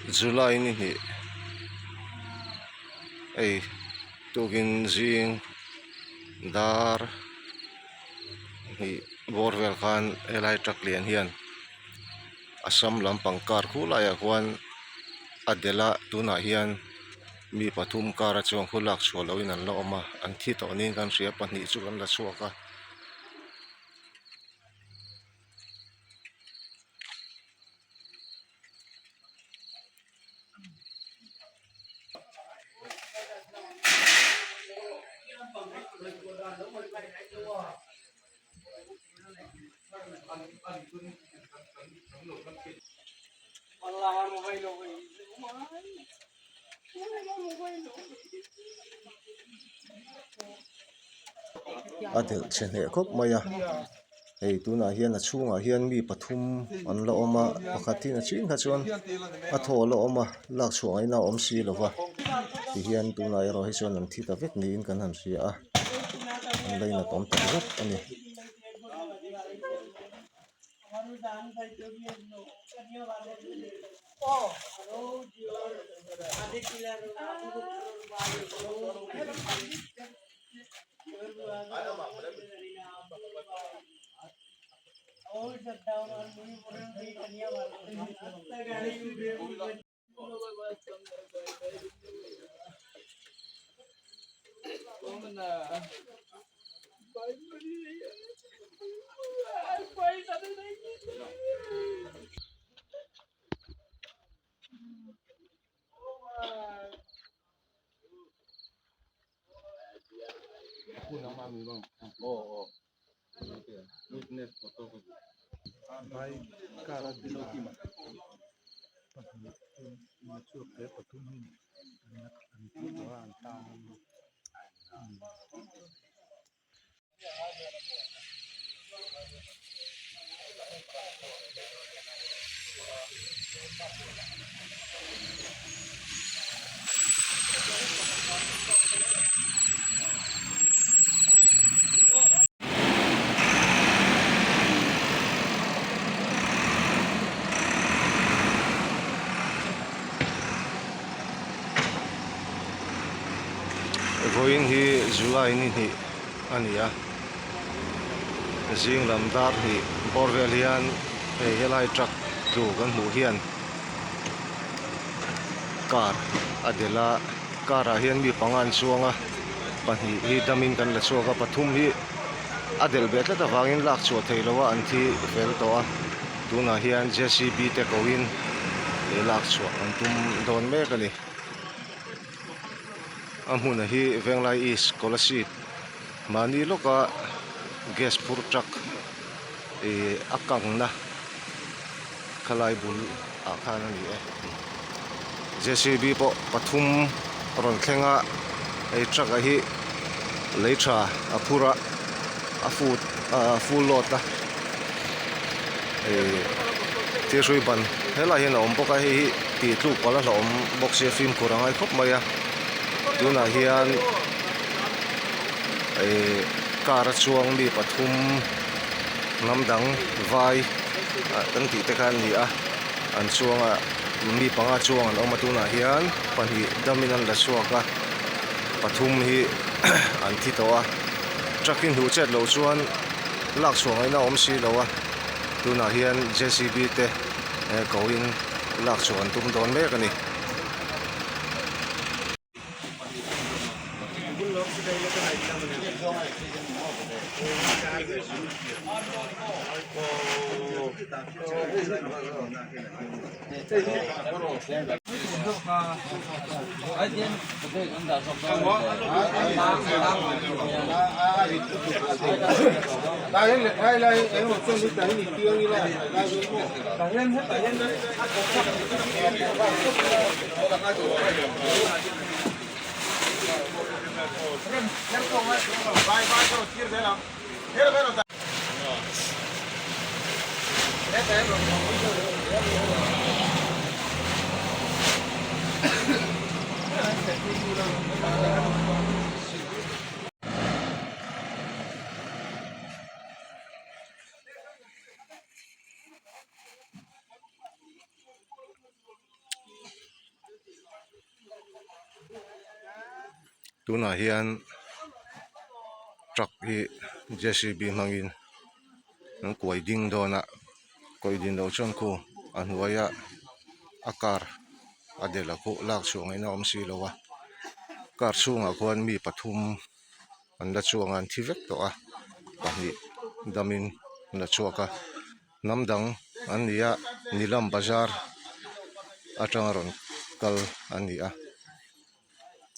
July ni hnih hei tukin zing dar hnih bawr vel khan helai truck lian hian Assam lampang car khu laiah khuan a delh a tunah hian mi pathum car a chuang khu lak chhuah lohin an la awm a an thi tawh niin kan hria pahnih chu kan la chhuak a. A delh chhe hneh khawp mai a hei tunah hian a chhungah hian mi pathum an la awm a pakhat hi a chhin kha chuan a thaw a la awm a lak chhuah ngaihna a awm si lo va tihian tunah erawh hi chuan an thi ta vek niin kan han hria a an lainat awm tak zet a ni. Vawiin hi July ni hnih a ni a zing lam dar hnih bawr vel hian hei helai truck tlu kan hmuh hian car a delh a car ah hian mi panga an chuang a pahnih hi damin kan la chhuak a pathum hi a delh ve tlat avangin lak chhuah theih loh a an thi fel tawh a tunah hian J C B te kohin lak chhuah an tum dawn mek a ni. A hmunah hi Venglai East Kolasib mahni lawka gas phur truck ih a kangna khalai bul ah khan a ni e J C B pawh pathum a rawn thleng a hei truck ah hi lei tha a phur a a fut ah full load a ih thil hrui ban helaiah hian a awm bawk a hei hi tih tluk palh a hlauhawm bawk sia fimkhur a ngai khawp mai a tunah hian ih car a chuang mi pathum hnam dang vai ah kan tih te kha an ni a an chuang a mi panga chuang an awm a tunah hian pahnih damin an la chhuak a pathum hi an thi tawh a truck hi hnuh chet loh chuan lak chhuah ngaihna a awm si lo a tunah hian J C B te ko in lak chhuah an tum dawn mek a ni. Tunah hian truck hi J C B hmangin an kuai ding dawn a kuai din loh chuan khu a hnuaia a car a delh a khuh lak chhuah ngaihna a awm si lo a car chhungah khuan mi pathum an la chuang a an thi vek tawh a pahnih damin an la chhuak a hnam dang an ni a nilam bazar atanga rawn kal an ni a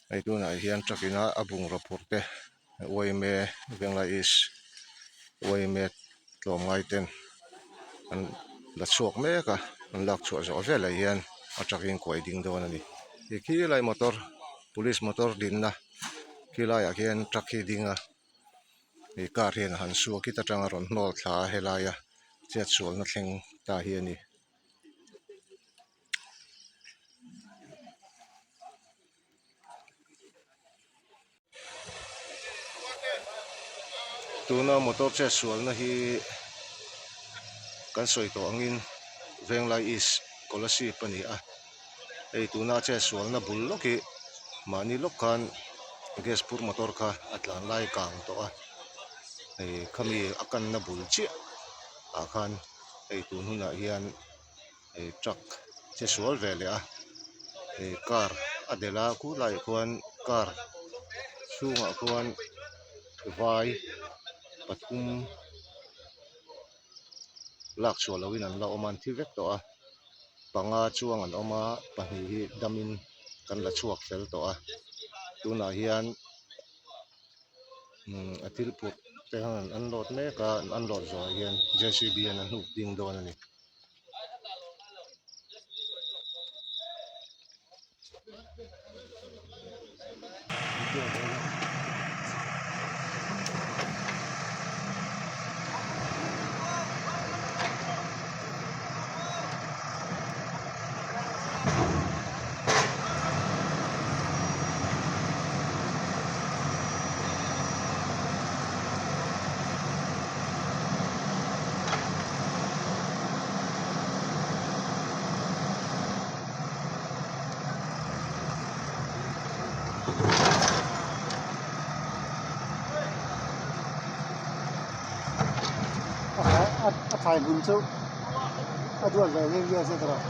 hei tunah hian truck ina a bungraw phurh te yma Venglai East yma tlawmngai ten an la chhuak mek a an lak chhuah zawh velah hian a truck in kuai ding dawn a ni ti khilai motor police motor dinna khilaiah khian truck hi a ding a ih car hian a han su a khita tanga rawn hnawl thla a helaia chetsualna thleng ta hi a ni. Tuna motor chetsualna hi kan sawi tawh angin Venglai East Kolasib a ni a hei tuna chetsualna bul lawk hi mahni lawk khan gas phur motor kha a tlan lai kang tawh a hei khami a kanna bul chiah ah khan hei tun hunah hian. Hei truck che sual ve leh a hei car a delh a khulaiah khuan car chhungah khuan vai pathum lak chhuah lohin an la awm a an thi vek tawh a panga chuang an awm a pahnih hi damin kan la chhuak fel tawh a tunah hian. Umm a thil phurh te hian an unload mek a an unload zawhah hian J C B hian a hnuk ding dawn a ni. A thlai hmun chu a duat ve viau viau se tawh.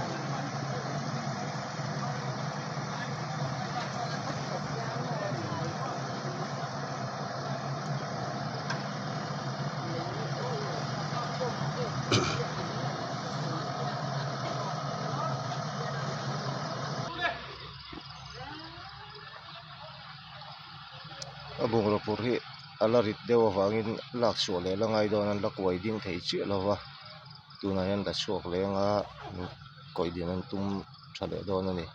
A bungraw phurh hi a la rit deuh avangin lak chhuah leh la ngai dawn a an la kuai ding thei chiah lo va tunah hian la chhuak leng a kawih din an tum tha leh dawn a ni.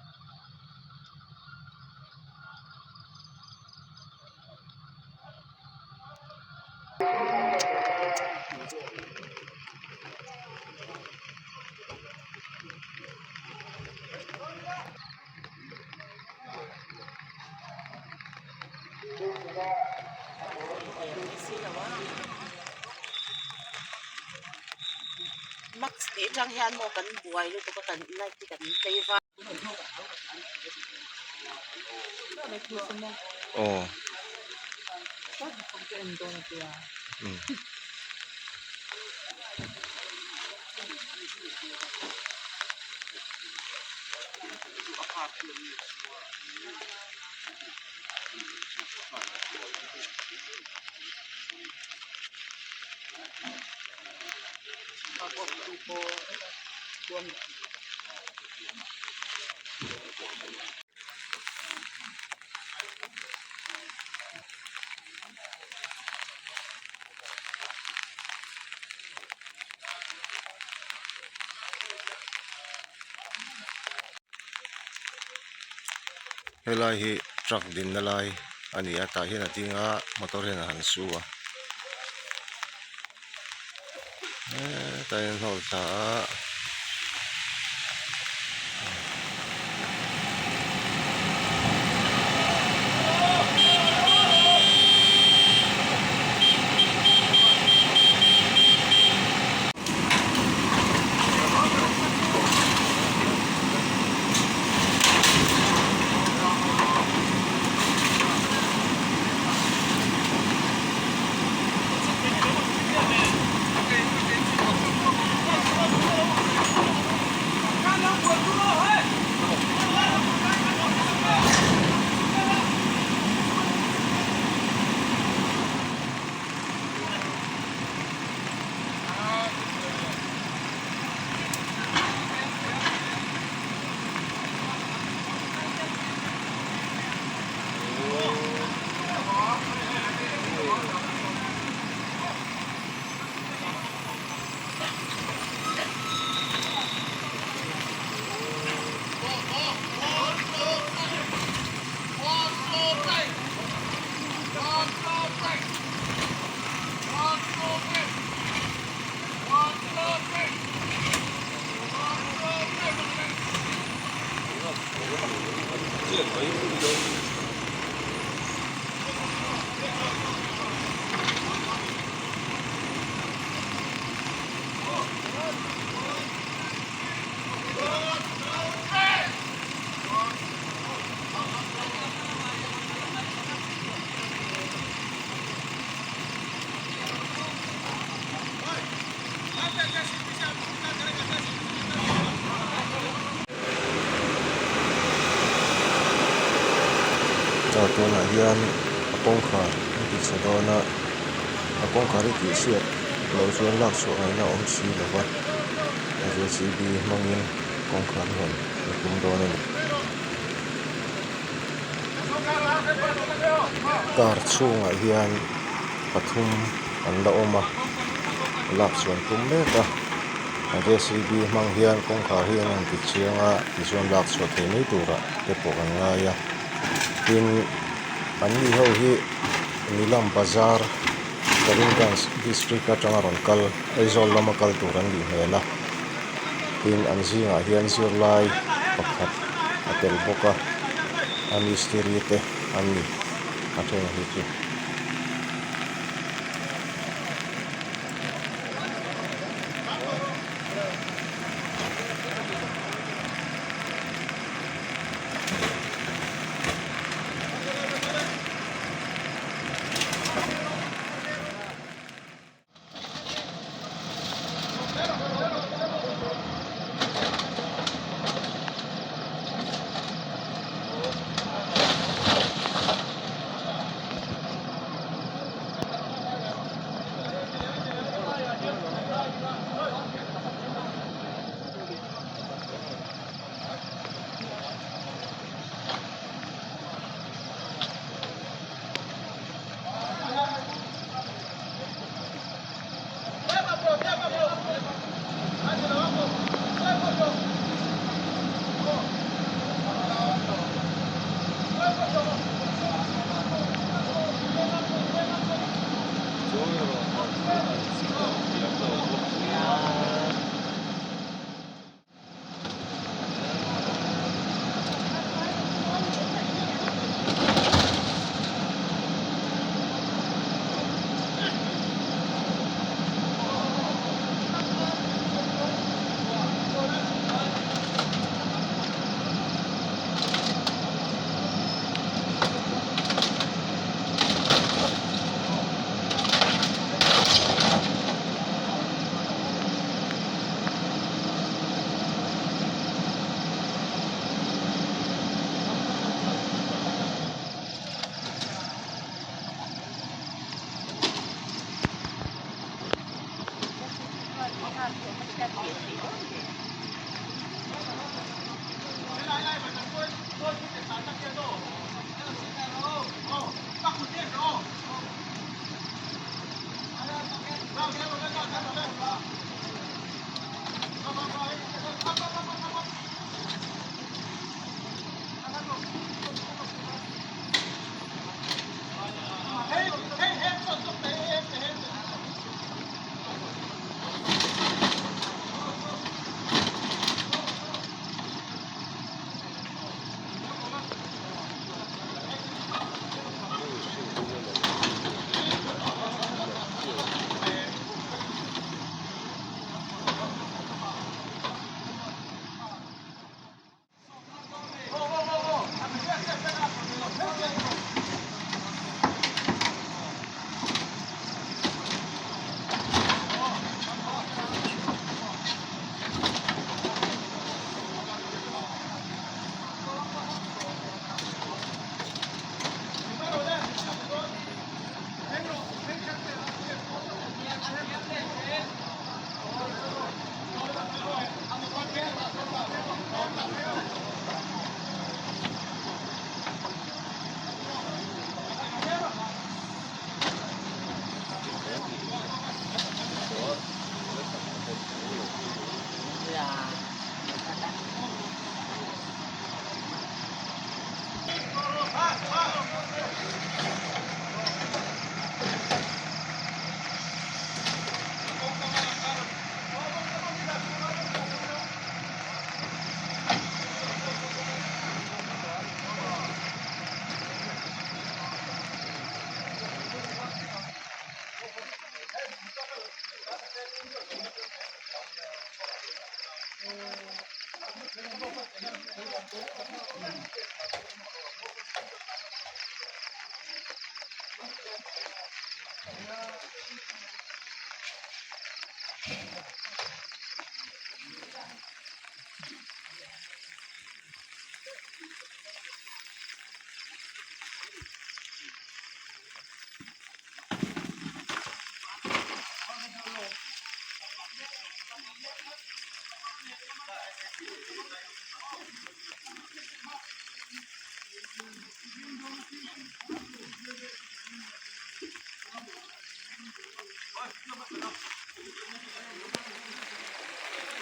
Max tih atang hian maw kan buai lutuk a kan light hi kan tlei var Aw. Helai hi truck dinna lai a ni a tah hian a ding a motor hian a han su a hetah hian hnawl thla a. Car tunah hian a kawngkhar an ti chhe dawn a a kawngkhar hi tih chhiat loh chuan lak chhuah ngaihna a awm si lo va j c b hmangin kawngkhar hawn an tum dawn a ni. Car chhungah hian pathum an la awm a lak chhuan tum mek a a j c b hmang hian kawngkhar hi an han ti chiang a tichuan lak chhuah thei mai turah te pawh kan ngai a tin an ni ho hi Nilam bazar Karimganj district atanga rawn kal Aizawl lama kal tur an nih hmel a tin an zingah hian zirlai pakhat a tel bawk a a mistiri te an ni a then hi chu.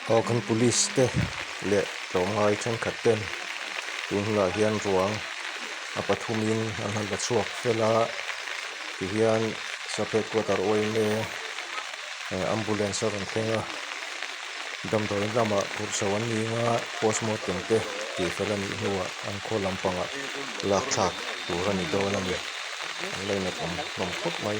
Aw kan police te leh tlawmngai thenkhat ten tun hunah hian ruang a pathumin an han la chhuak fel a tihian sub headquarter yma ambulance a rawn thleng a damdawiin lamah phurh chho an ni ang a postmortem te tih fel a nih hnuah an khaw lampangah lak thlak tur a ni dawn a ni an lainat awm hlawm khawp mai.